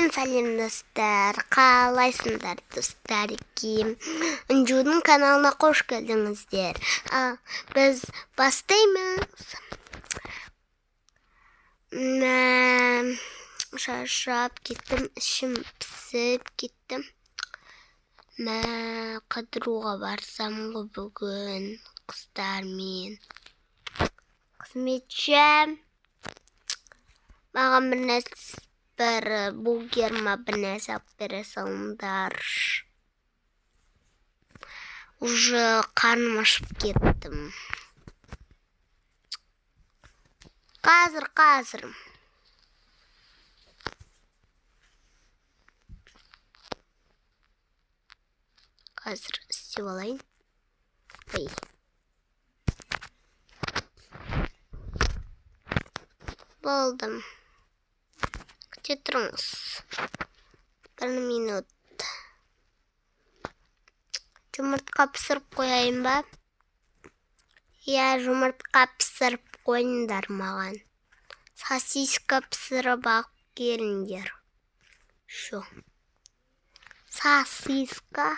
Сәлем, сәлем, достар! Қалайсыңдар, достар? Інжудің каналына қош келдіңіздер. Біз бастаймыз. Мә, шаршап кеттім, ішім пісіп кетті. Мә, қыдыруға барсам ғой бүгін қыздармен. Қызметші, маған бір нәрсе, бір бургер ма, бір нәрсе алып бере салыңдар. Уже қарным ашып кеттім. Қазір, қазір. Қазір істеп алайын. Ой. Болдым. Күте тұрыңыз. Бір минут. Жұмыртқа пісіріп қояйын ба? Иә, жұмыртқа пісіріп қойыңдар маған. Сосиска пісіріп алып келіңдер. Шу. Сосиска.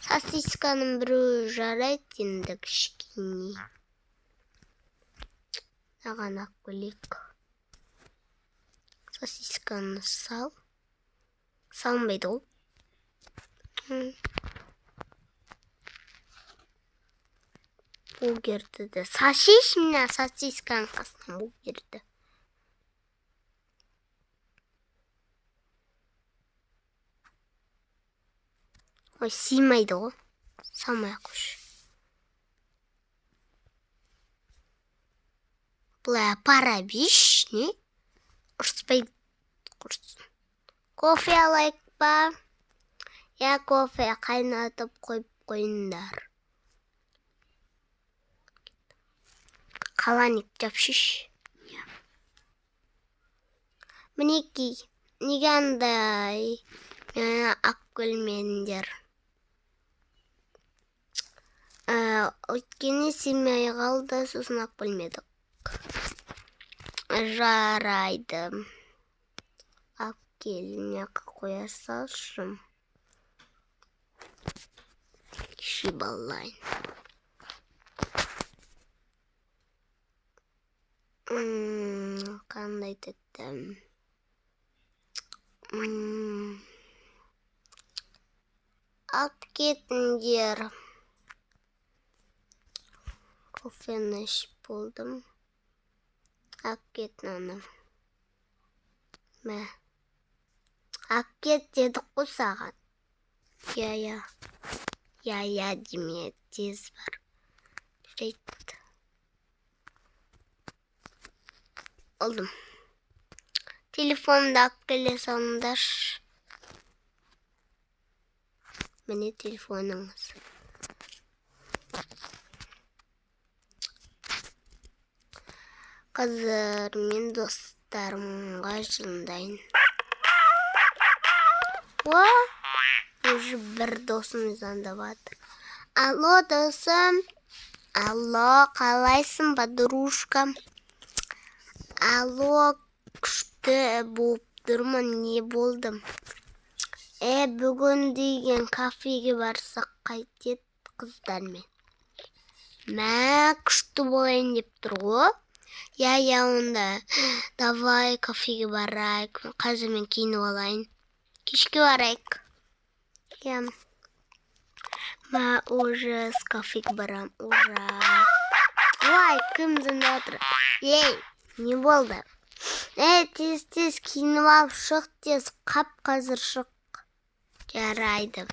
Сосисканың біреуі жарайды енді кішкене. Маған алып келейік. Сосисканы сал. Салынбайды ол. Бургерді де. Сосис мына сосисканың қасына бургерді. Ой, сыймайды ғой. Салмай ақ қойшы. Былай апара берші, не? Ұрыспай құрсын. Кофе алайық па? Я кофе қайнатып қойып қойыңдар. Қаланик жапшыш. Мінекей, неге андай мені алып келмедіңдер? Өйткені сыймай қалды, сосын алып келмедік. Жарайды. Алып кел, мына жаққа қоя салшы. Ішіп алайын. Қандай тәтті. Алып кетіңдер. Кофені ішіп болдым. Алып кет мынаны. Мә. Алып кет дедік қой саған. Иә, иә. Иә, иә деме, тез бар. Жарайды. Алдым. Телефонымды алып келе салыңдаршы. Міне телефоныңыз. Қазір мен достарымға звондайын. О, уже бір досым звондап жатыр. Алло, досым. Алло, қалайсың, подружка? Алло, күшті болып тұрмын, не болды? Бүгін деген кафеге барсақ қайтеді қыздармен. Мә, күшті болайын деп тұр ғой. Иә, иә, онда давай кафеге барайық. Қазір мен киініп алайын. Кешке барайық. Иә. Мә, ужас, кафеге барам, ура. Ой, кім звондап жатыр? Ей, не болды? Тез, тез киініп алып шық, тез, қап қазір шық. Жарайды.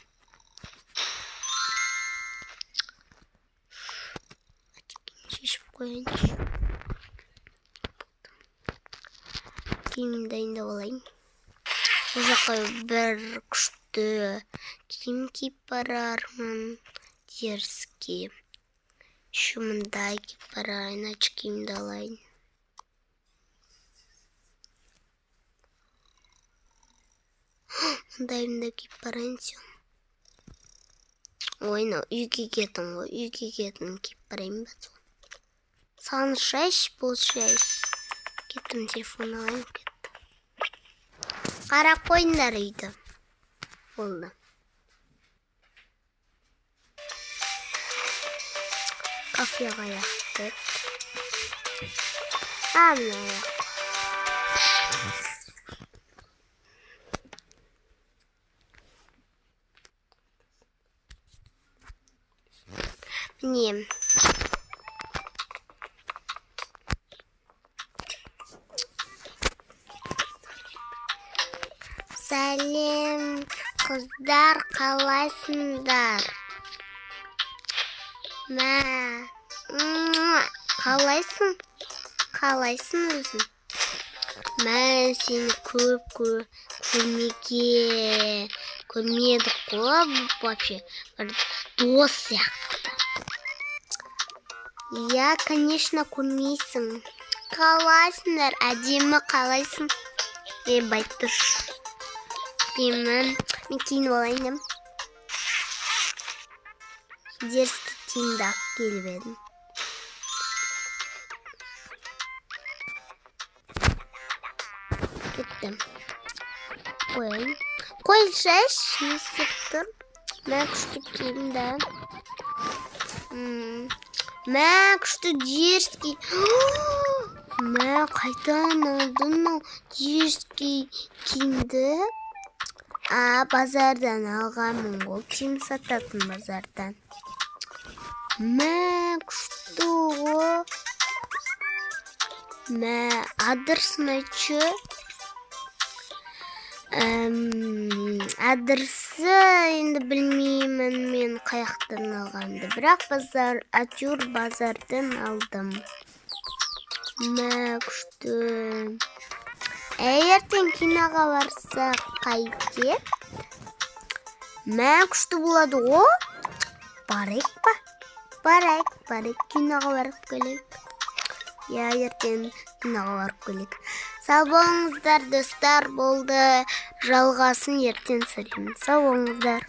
Шешіп қояйыншы. Киімімді дайындап алайын. Ол жаққа бір күшті киім киіп барармын. Дерзкий. Еще мындай киіп барайын, очкимді алайын. Мындайымды киіп барайын, все. Ой, мынау үйге киетін ғой, үйге киетін киіп барайын ба сол. Салыншайшы, болшайшы. Кеттім, телефон алайын, кетті. Қарап қойыңдар үйді. Болды. Кафеға аяқтық. А, мына аяқ. Міне. Сәлем, қыздар, қалайсыңдар? Мә, қалайсың? Қалайсың өзің? Мә, сені көп көрмедік қой, вообще, бір дос сияқты. Иә, конечно, көрмейсің. Қалайсыңдар, әдемі қалайсың? Е, байтұш. Деймін, мен киініп алайын дем. Дерзкий киімді алып келіп едім. Кеттім. Қояйын. Қойшы, не істеп тұр? Мә, күшті киім да. Мә, күшті дерзкий. Мә, қайдан алдың мынау дерзкий киімді? А, базардан алғанмын ғой, киім сататын базардан. Мә, күшті ғой. Мә, адресін айтшы. Адресі енді білмеймін мен қаяқтан алғанымды, бірақ базар, әйтеуір базардан алдым. Мә, күшті. Ертең киноға барсақ қайтеді? Мә, күшті болады ғой. Барайық па? Барайық, барайық, киноға барып келейік. Иә, ертең киноға барып келейік. Сау болыңыздар, достар, болды. Жалғасын ертең сөйлеймін. Сау болыңыздар.